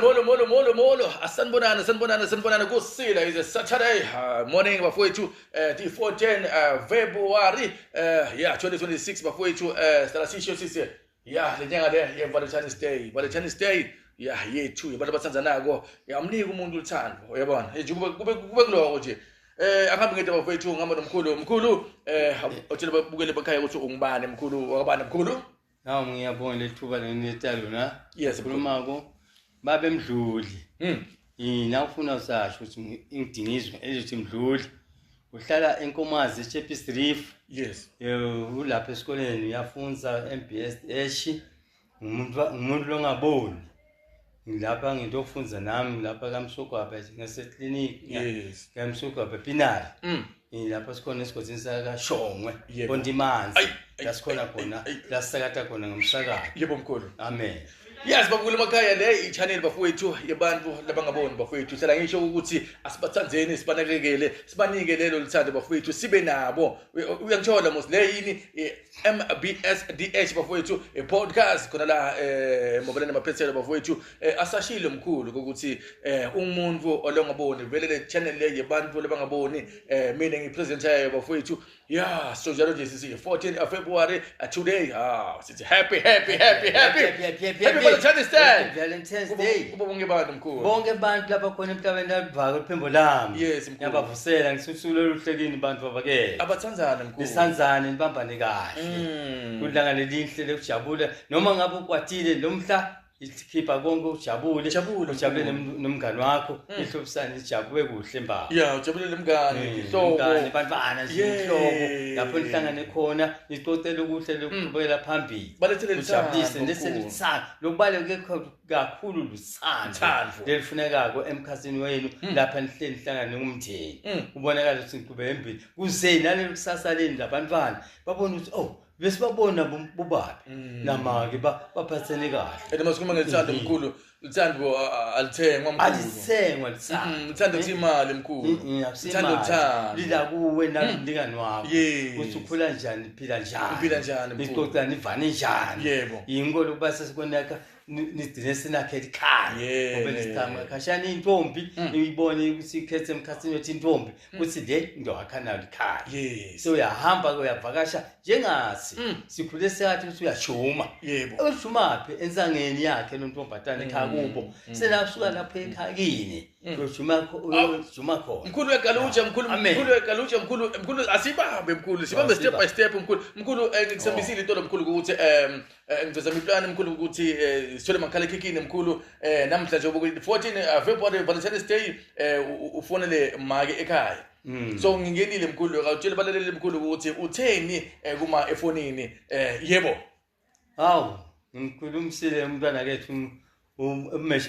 molo molo molo molo asanibonani sanibonani sanibonani kusile is a Saturday morning bafowethu the 14 February yeah 2026 bafowethu sihlala sisho sisi yeah le nyanga le ye Valentine's Day, Valentine's Day yeah yethu abantu abathandzanako yamnika umuntu uthando uyabona nje kube kuloko nje. Angihambi ngedwa bafowethu, ngihamba nomkhulu. Mkhulu, utshela babukele ekhaya ukuthi ungubani mkhulu, wakabani mkhulu? Nawu ngiyabonga lethuba lenileta lona. Yes, mkhulu. Khulumako babe Mdluli. Yini ufuna usasho ukuthi ngidingizwe ezothi Mdluli. Uhlala eNkomazi eChappies Reef. Yes. Ulapha esikoleni uyafunza MBS H. Ngumuntu longaboni. Ngilapha ngitofunza nami lapha kaMsogwaba ngase clinic. Yes. KaMsogwaba Pinal. Lapha sikhona esigodini sakaShongwe. Bondimanzi. La sikhona khona, la sisakata khona ngomsakazo. Yebo mkhulu. Amen. Yes babukule emakhaya le i-channel bafowethu yabantu labangaboni bafowethu. Hlala ngisho ukuthi asibathandzeni, sibanakekele, sibanike lelo lithando bafowethu, sibe nabo. Uyangithola mos le yini MBSDH bafowethu, podcast khona la mobile namaphethelo bafowethu. Asashilo mkhulu ukuthi umuntu olongaboni vele le channel le yabantu labangaboni. Mina ngipresent yayo bafowethu. Yeah, so njalo nje sisi 14 of February today. Sithi happy happy happy happy happy happy Valentine's Day. Valentine's Day. Kubo bonke abantu mkhulu. Bonke abantu lapha khona emhlabeni labavaka iphimbo lami. Yes mkhulu. Ngiyabavusela ngisusulo oluhle kini bantu babakele. Abathandzane mkhulu. Nisandzane nibambane kahle. Kulanga lelihle lekujabula noma ngabe ukwatile lomhla ikhipha konke ujabule. Ujabule, Ujabule mkhulu. nomngani wakho, nihlobisane nijabule kuhle mbaba. Yeah, ujabule nomngani, ihlobo. Umngani, bantwana nje Yeah. ihlobo lapho nihlangane khona nicocele okuhle lokuqhubekela phambili. Balethele luthando, Ujabulise, nilethele mkhulu. luthando. Lokubaluleke kakhulu luthando. Uthando. Lelifunekako emkhathini wenu lapha nihleli nihlangane ngumndeni. Kubonakala ukuthi niqhubeka embili. Kuze naleli kusasa leni labantwana babone ukuthi oh besibabona bobabi namake baphathene kahle. And masikhuluma ngethando mkhulu, uthando alithengwa mkhulu. Alithengwa lithando. Uthando kusimali mkhulu. Uthando uthando. Lila kuwe nalomlingani wakho. Yes. Ukuthi ukhula njani, uphila njani. Uphila njani mkhulu. Nixoxa nivane njani. Yebo. Yinkolo kuba sesikonaka nigcine sinakhe ekhaya. Yeah. Ngoba lisithama khashana intombi uyibone ukuthi ikhethe emkhathini wethi intombi ukuthi le ngiyakha nayo likhaya. Yes. So uyahamba ke uyavakasha njengathi sikhule siyathi ukuthi uyashuma. Yebo. Ushuma phi ensangeni yakhe lo ntombazane ekhaya kubo. Selasuka lapho ekhaya kini. Uyoshuma uyoshuma khona. Mkhulu wegalutsha mkhulu, Amen. mkhulu wegalutsha mkhulu, mkhulu asibambe mkhulu, sibambe step by step mkhulu. Mkhulu ngikuthembisile into mkhulu ukuthi ngiveza implani mkhulu ukuthi sithole makhala ekhikhini mkhulu namhlanje nje ku 14 February Valentine's Day ufonele make ekhaya. So ngingenile mkhulu, awutshele balaleli mkhulu ukuthi utheni kuma efonini. Yebo. Hawu, ngimkhulumisile umntwana kethu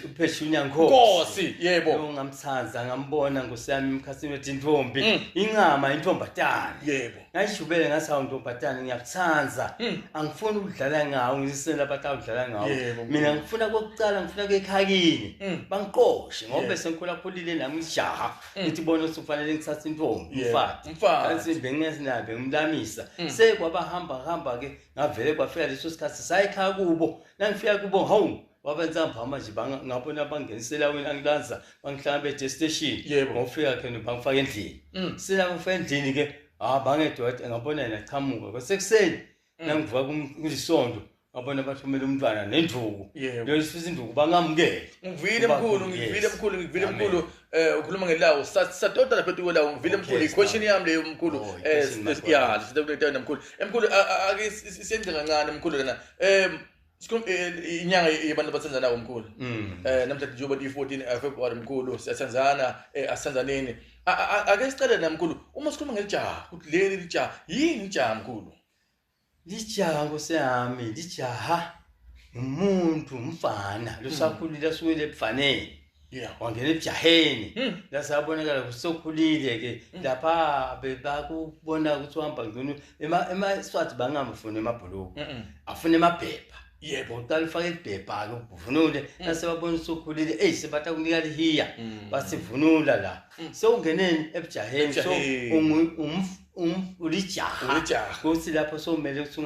uPheshunya Nkosi. Nkosi, yebo. Ngamthanza ngambona ngosiyami emkhathini wethi intombi, ingama intombatana. Yebo. Ngayishubele ngathi awu ntombatana ngiyakuthanza. Angifuni ukudlala ngawo, ngisela abantu abadlala ngawo. Yebo, Mina ngifuna kokucala ngifuna ekhaya kini. Bangiqoshe ngoba Yebo. sengikhula khulile nami ngijaha. Ngithi bona ukuthi kufanele ngithathe intombi, Yebo. umfati. Umfati. Kanti bengingenabe ngimlamisa. Sekwaba hamba hamba ke ngavele kwafika leso sikhathi sayikhaya kubo. Nangifika kubo hawu wabenza mphama nje ngabona bangenisela wena angilanza bangihlangabethe station. Yebo. Ngofika ke bangifaka endlini. Sila ngifika endlini ke bangedwa ngabona yena qhamuka kwasekuseni. Nangivuka kulisonto ngabona bathumela umntwana nenduku. Yebo. Leyo sifisa induku bangamukele. Ngivile Kuba mkhulu, khona, ngivile yes. mkhulu, ngivile Amen. mkhulu. Ukhuluma ngelawo. Sadoda lapha etuko lawo, ngivile Okay, mkhulu. I-question yami leyo mkhulu. Oh, i-question my brother. Yeah, sithe mkhulu. Mkhulu, ake siyenze kancane mkhulu lana. Inyanga yabantu abathandzanako mkhulu. Namhlanje njengoba i-14 February mkhulu, siyathandzana, asithandzaneni. Ake sicele na mkhulu, uma sikhuluma ngelijaha, ukuthi leli lijaha, yini ijaha mkhulu? Lijaha nkosi yami, lijaha umuntu umfana losakhulile asukele ebufaneni. Yeah. Wangena ebujaheni. Lasabonakala ukuthi sokhulile ke lapha bebakubona ukuthi uhamba ngcono emaSwati bangamfuni emabhuluku. Afuna emabhebha. Yebo. Uqala ufake ibhebha ke uvunule nase babona ukuthi ukhulile ey sebatha kunika lihiya basivunula la. Sewungeneni ebujaheni so Ebujaheni. ulijaha. Ulijaha. Kuthi lapho somele ukuthi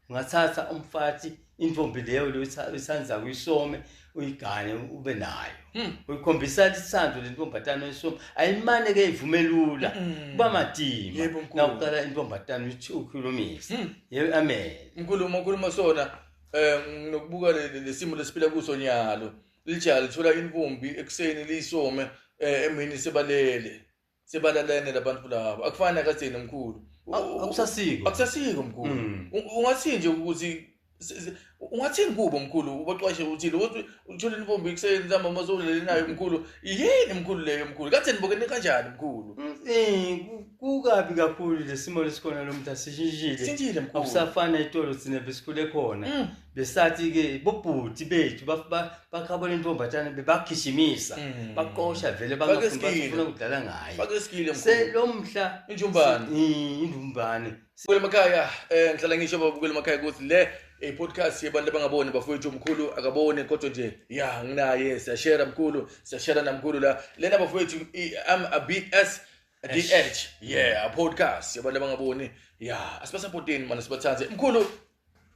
ungathatha umfati intombi leyo uyithanza kuyisome. Uyigane ube nayo. Uyikhombisa lithando lentombazane oyisoma. Ayimane ke ivume lula. Kuba madima. Yebo, mkhulu. Nawuqala intombazane uthi ukhulumisa. Yebo, amen. Mkhulu, uma ukhuluma sona nginokubuka lesimo lesiphila kuso nyalo. Lijaha lithola intombi ekuseni liyisome, emini sebalele. Sebalalene labantu laba. Akufani nakadzeni mkhulu. Akusasiko. Akusasiko mkhulu. Ungathi nje ukuthi ungathini kubo mkhulu, ubaqwashe ukuthi lo ukuthi uthole intombi ekuseni mhlawumbe uma sewulele nayo mkhulu, yini mkhulu leyo mkhulu? Kade nibukene kanjani mkhulu? Kukabi kakhulu lesimo lesikhona lo muntu asishintshile. Sishintshile mkhulu. Akusafana itolo thina besikhule khona. Besathi ke bobhuti bethu bakhabona intombazane bebagijimisa. Baqosha vele Fake bangafuni, isikile. bafuna ukudlala ngaye. Fake isikile mkhulu. Selomhla Injumbane. Injumbane. Kule makhaya, ngihlala ngisho babukele emakhaya ukuthi le i-podcast yabantu abangaboni bafowethu, mkhulu akaboni kodwa nje ya nginaye, siyashare mkhulu, siyashare namkhulu la. Lena bafowethu I'm a BS DH, yeah, a podcast yabantu abangaboni. Yeah, asibasupporteni manje, sibathathe. Mkhulu,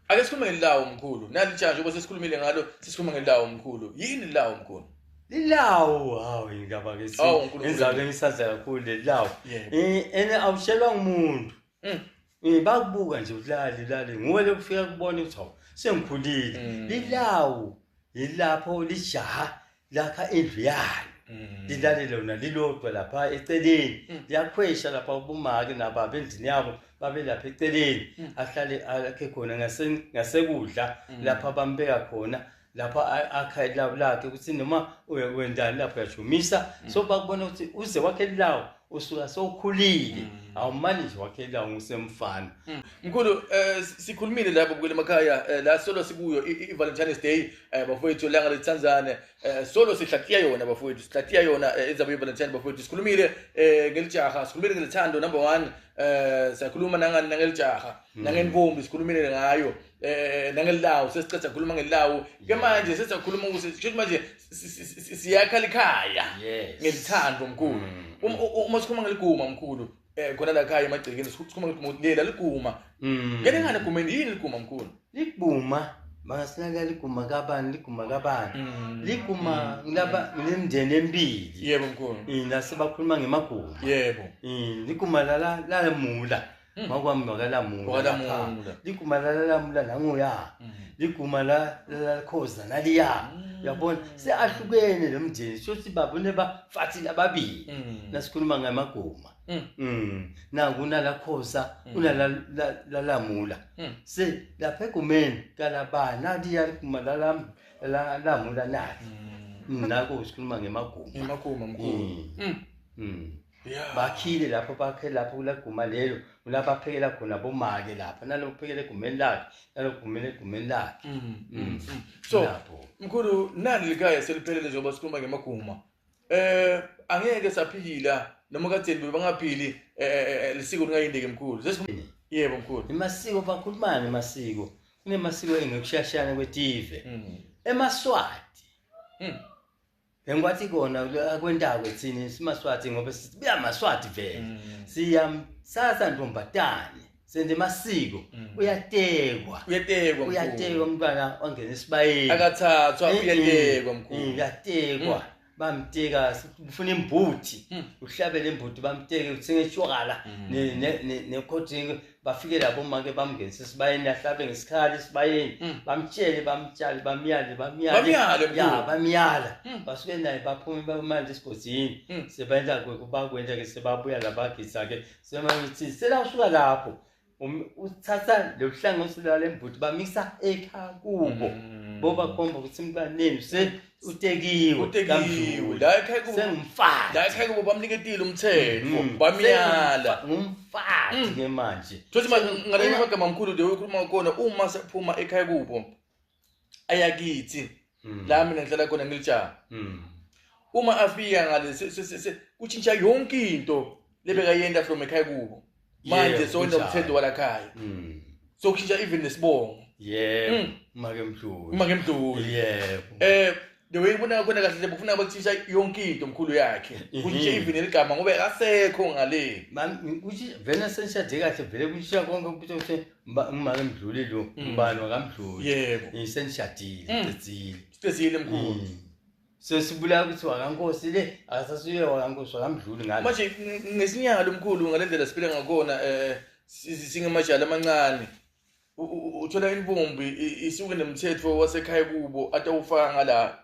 ake sikhulume ngelawo mkhulu. Nali nje njengoba sesikhulumile ngalo, sesikhuluma ngelawo mkhulu. Yini lawo mkhulu? Lilawo, hawu indaba ke si. Hawu, Nkulunkulu. Enzabe ngisaza kakhulu lelawo. Yebo. Ene awushelwa ngumuntu. Bakubuka nje ulali lali nguwe lokufika kubona ukuthi hawu sengikhulile. Lilawo yilapho lijaha lakha indlu yalo. Lilale lona lilodwa lapha eceleni. Liyakhwesha lapha ubumake nababa endlini yabo babe lapha eceleni. Ahlale akhe khona ngasekudla lapha bambeka khona. Lapha akha ilawu lakhe ukuthi noma wendani lapho uyajumisa. So bakubona ukuthi uze wakhe ilawu usuka sowukhulile. Awumane nje wakhe ilawu ngusemfana. Mkhulu, sikhulumile lapho kule makhaya, la solo sikuyo i-Valentine's Day, bafowethu, langa lethanzane, solo sihlatiya yona bafowethu, sihlatiya yona, indaba ye-Valentine bafowethu. Sikhulumile ngelijaha, sikhulumile ngelithando number 1, siyakhuluma nangelijaha, nangentombi sikhulumile ngayo, nangelawu, sesicetha ukukhuluma ngelawu. Ke manje sesiyakhuluma ukuthi kusho manje siyakha likhaya ngelithando mkhulu. Uma sikhuluma ngeliguma mkhulu, khona la ekhaya emagcekeni sikhuluma ngeliguma ukuthi lela liguma. Ngene ngane egumeni, yini liguma mkhulu? Liguma bangasinaka liguma kabani, liguma kabani. Liguma ngilaba nginemndeni emibili. Yebo mkhulu. Nasebakhuluma ngemaguma. Yebo. Liguma lalamula. Makwami wakalamula. Wakalamula. Lapha. Liguma lalamula nanguya. Liguma lalakhoza naliya. Uyabona seahlukene lo mndeni. Shuthi babone bafathi lababili. Nasikhuluma ngamaguma. Naku unalakhoza, unalalamula. Se lapha egumeni kalabani naliya liguma lalamula nali. Nako sikhuluma ngemaguma. Ngemaguma mkhulu. Bakhile lapho, bakhe lapho kulaguma lelo, kulapha aphekela khona bomake lapha, nalokuphekela egumeni lakhe, nalokugumela egumeni lakhe. So, Lapho. mkhulu, nali likhaya seliphelele njengoba sikhuluma ngemaguma. Angeke saphila noma kadzeni bebangaphili, lisiko lingayindeki mkhulu. Yebo mkhulu. Emasiko bakhulumani emasiko. Kunemasiko engekushashana kwetive. EmaSwati. Bengikwathi kona akwentako thina simaSwati ngoba sibuya amaSwati vele. Siyamsasa ntombatane. Senze emasiko. Uyatekwa. Uyatekwa mkhulu. Uyatekwa umntwana wangena esibayeni. Akathathwa, uyatekwa mkhulu. Uyatekwa. Bamteka, ufuna imbuti. Uhlabele imbuti bamteke, uthenge itshwala nekhothi, bafike labo make bamngenise esibayeni, ahlabe ngesikhali esibayeni. Bamtshele, bamtshale, bamyale, bamyale. Bamyale, mkhulu. Ya, bamyala. Basuke naye baphume bamanje esigodini. Sebenza bakwenda ke sebabuya labagisa ke. Semayithi selawusuka lapho. Uthatha lo hlangothi lwale mbuti bamisa ekhaya kubo. Bobakhomba ukuthi mntaneni se utekiwe. Utekiwe. Kamdluli. La ekhaya kubo. Sengumfati. La ekhaya kubo bamniketile umthetho. Bamyala. Ngumfati ke manje. Thothi manje ngaleli magama mkhulu le ukhuluma khona uma sephuma ekhaya kubo ayakithi. La mina ngihlala khona ngilijaha. Uma afika ngale kutshintsha yonke into lebekayenda from ekhaya kubo. Manje Yebo, sewena kunjalo. umthetho walakhaya. Sokushintsha even nesibongo. Yebo, make mdluli. Make mdluli. Yebo. The way ubona khona kahle bufuna bakutshintsha yonke into mkhulu yakhe. Kutshintsha even eligama ngoba akasekho ngale. Mami, kuthi vele senishade kahle vele kutshintsha konke ukuthi uthe make mdluli lo, ubani wakamdluli. Yebo. Senishadile, qedzile. Sicezile mkhulu. Sesibulala ukuthi wakankosi le akasasuye wakankosi wakamdluli ngale. Manje ngesinyalo mkhulu ngalendlela siphila ngakhona singamajali amancane. Uthola intombi isuke nemthetho wasekhaya kubo atawufaka ngala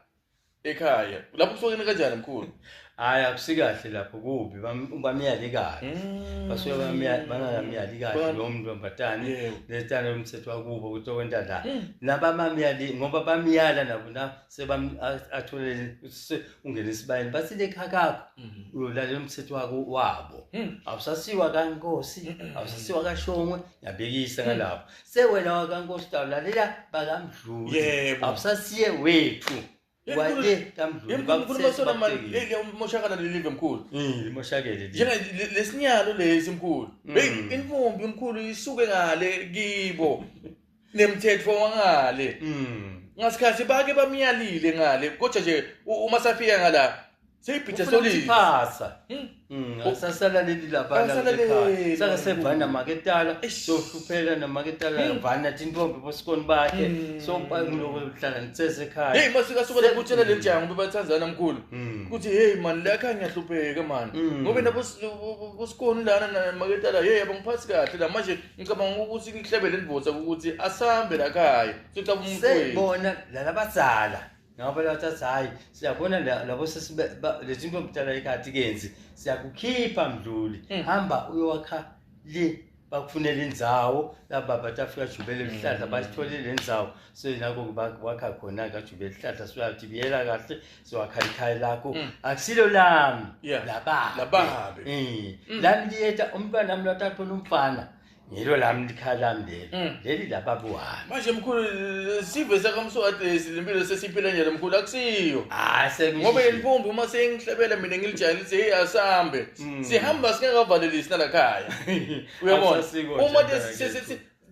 ekhaya. Lapho kusuke kanjani mkhulu? Hayi akusikahle lapho kubi bamyali kahle. Basuke bangamyali kahle lo muntu wambatane letana umthetho wakubo ukuthi okwenta la. Nabamamyali ngoba bamyala nabo na sebam athole ungena esibayeni bathi lekhaya kakho uyolalela umthetho wako wabo. Awusasiwa kaNkosi, awusasiwa kaShongwe, ngiyabekisa ngalapho. Sewena wakaNkosi utawulalela bakamdluli. Awusasiye wethu. Wale kamdluli bakusona manje moshakala lelive mkhulu. Limoshakele. Njenga lesinyalo lesi mkhulu. Hey intombi mkhulu isuke ngale kibo nemthetho wangale. Ngasikhathi bake bamyalile ngale kodwa nje uma safika ngala seyibhitha solid. Phasa. Asasalaleli lapha ekhaya. Sake sevana maketala sohluphela namaketala vana tintombi bosikoni bakhe so ngiloko kuhlala nitsese ekhaya. Hey masika suka lekutshela lelijango bebathandzana mkhulu. Kuthi hey man la ekhaya ngiyahlupheka man. Ngoba nabo bosikoni lana namaketala hey abangiphathi kahle la manje ngicabanga ukuthi ngihlebele indvodza ukuthi asambe la ekhaya. Sicaba umuntu Sebona lalabadzala. Ngabo bathatha hayi siyabona labo lezinto mdala ekhaya kenzi siyakukhipha mdluli hamba uyowakha le bakufunela indzawo laba batafika jubele lihlahla basitholile lendzawo so nako wakha khona kajubele lihlahla siyathibiyela kahle siwakha ikhaya lakho akusilo lami lababe lami liyeta umntwana nami lwatathola umfana ngilo lami likhaya lami leli leli lababa wami manje mkhulu sive sakamswati lempilo sesiphila nje mkhulu akusiyo ngoba intombi uma sengihlebela mina ngilijayele lithi hey asambe sihamba singakavalelisi nalakhaya uyabona uma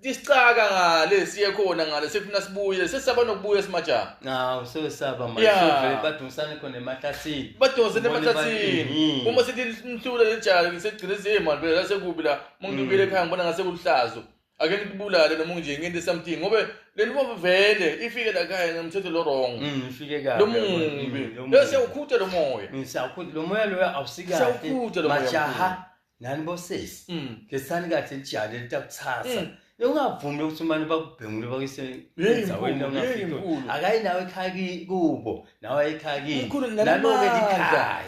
tisicaka ngale siye khona ngale sifuna sibuye sesaba nokubuya simajaha hawu sesaba manje sovele badonsane khona emahlathini badonsane emahlathini uma sithi nihlula lejala segcine siye manje phela sekubi la mongibuyele ekhaya ngibona ngase kuluhlazo ake ngikubulale noma nje ngente something ngoba le ntombi vele ifike la khaya ngomthetho lo wrong ifike kabi lo mumbi bese ukhutha lo moya siyawukhutha lo moya loya awusikahle siyawukhutha lo moya majaha nani bosesi ngesani kahle lijale litakuthatha ungavumi ukuthi umane bakubhengule bakuyise endaweni ongafiki akayi nawe ekhaya kubo nawe ekhaya kini mkhulu naloke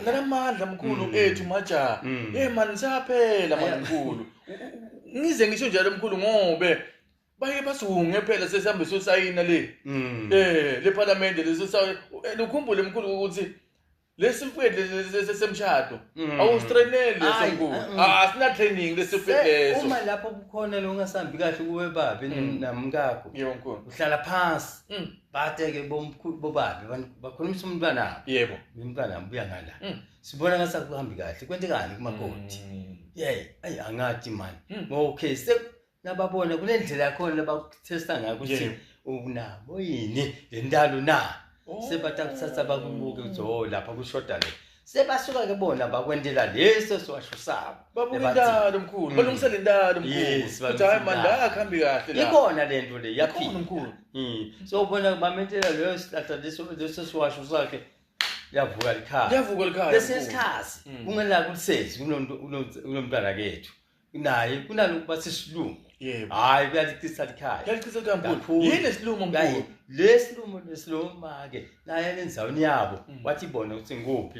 nalamandla mkhulu ethu majaha hey man siyaphela man mkhulu ngize ngisho njalo mkhulu ngobe baye basunge phela sesihambe sosayina le le parliament leso ukhumbule mkhulu ukuthi lesifwethu lesemshado awustraineli lesemkhulu asina training lesifwethu leso uma lapho kukhona lo ungasambi kahle kuwe babe namkakho yebo mkhulu uhlala phansi bateke bobabe bakhulumisa umntwana yebo umntwana ubuya ngala sibona ngathi akuhambi kahle kwentekani kumakoti yey ayi angathi man okay nababona kunendlela yakhona labakuthesta ngayo ukuthi unabo yini le ntalo na sebatakuthatha bakubuke ukuthi oh lapha kushoda le sebasuka ke bona bakwentela leso siwasho sabo babuka intalo mkhulu balungisa le ntalo mkhulu ukuthi hayi man la akuhambi kahle la ikhona le nto le yaphila mkhulu so ubona bamentela leyo sihlahla leso leso siwasho sakhe liyavuka likhaya liyavuka likhaya lesinye isikhathi kungela kulisezi kunomntwana kethu naye kunaloku bathi silumo yebo hayi kuyalichitha likhaya kuyalichitha likhaya mkhulu yini silumo mkhulu lesilumo lesiluma ke naye lenzaweni yabo wathi bona ukuthi ngikuphi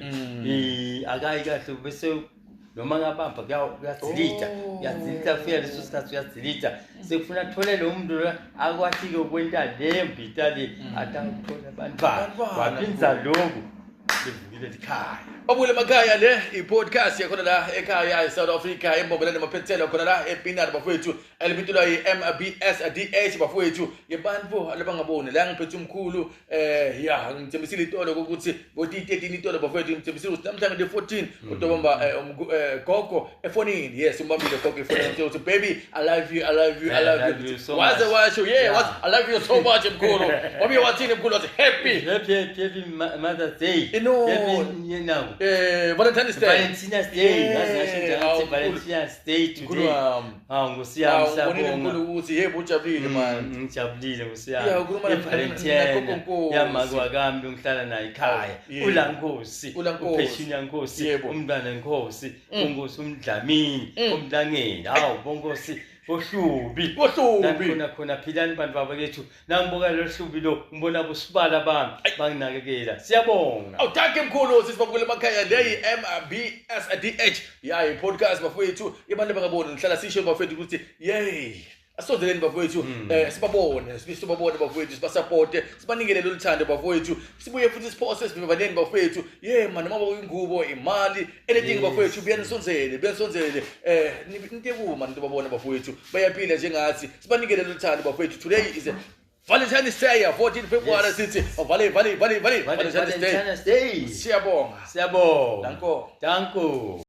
akayi kahle bese noma ngabamba kuyadzilita kuyadzilita fika leso sikhathi uyadzilita sekufuna athole lo muntu lo akwathi-ke ukwenta le mbita le atawuthola abantwana waphinza lokhu livukile likhaya Babuyele emakhaya le i-podcast yakhona la ekhaya e-South Africa embombelane maphethelo khona la ePinard bafowethu elibitulwa yi-MBS DH bafowethu yebantu labangaboni la ngiphethe umkhulu ya ngithembisile itolo ukuthi ngo-13 itolo bafowethu ngithembisile ukuthi namhlanje the-14 utobamba gogo efonini yes umbambile gogo efonini ngitshela ukuthi baby I love you I love you I love you waze washo yeah wathi I love you so much mkhulu wabuye wathini mkhulu wathi happy happy happy Mother's Day no happy now Valentine's Day Valentine's Day ngaze ngasho njalo Valentine's Day today mkhulu wami hawu ngosiyami Ngibonile siyabonga. mkhulu ukuthi yebo ujabulile man. Ngijabulile nkosi Ya, yami. ukhuluma na- Ivalentine nagogo Nkosi. yamake wakami ngihlala naye ekhaya. Yebo. Ula Nkosi, Ula Nkosi. uPheshina Nkosi, Yebo. umntwana Nkosi, unkosi umdlamini, umlangeni. Hawu bonkosi bohlubi. Bohlubi. Nakhona khona philani bantu bakwethu. Nangibuka lo hlubi lo ngibona busibala bami banginakekela. Siyabonga. Awu dankie mkhulu sisibabukele emakhaya leyi MBSDH yayi podcast bafowethu abantu abangaboni ngihlala sisho bafowethu ukuthi yey asondeleni bafowethu sibabone sibabone bafowethu sibasupporte sibanikele lolu thando bafowethu sibuye futhi siphose sivivaneni bafowethu ye man noma ingubo imali anything bafowethu buyanisondzele buyanisondzele ninte kuma nto babona bafowethu bayaphila njengathi sibanikele lolu thando bafowethu. Today is a Valentine's Day, 14 February. Sithi vale vale vale vale Valentine's Day. Valentine's Day. Siyabonga. Siyabonga. Danko. Danko.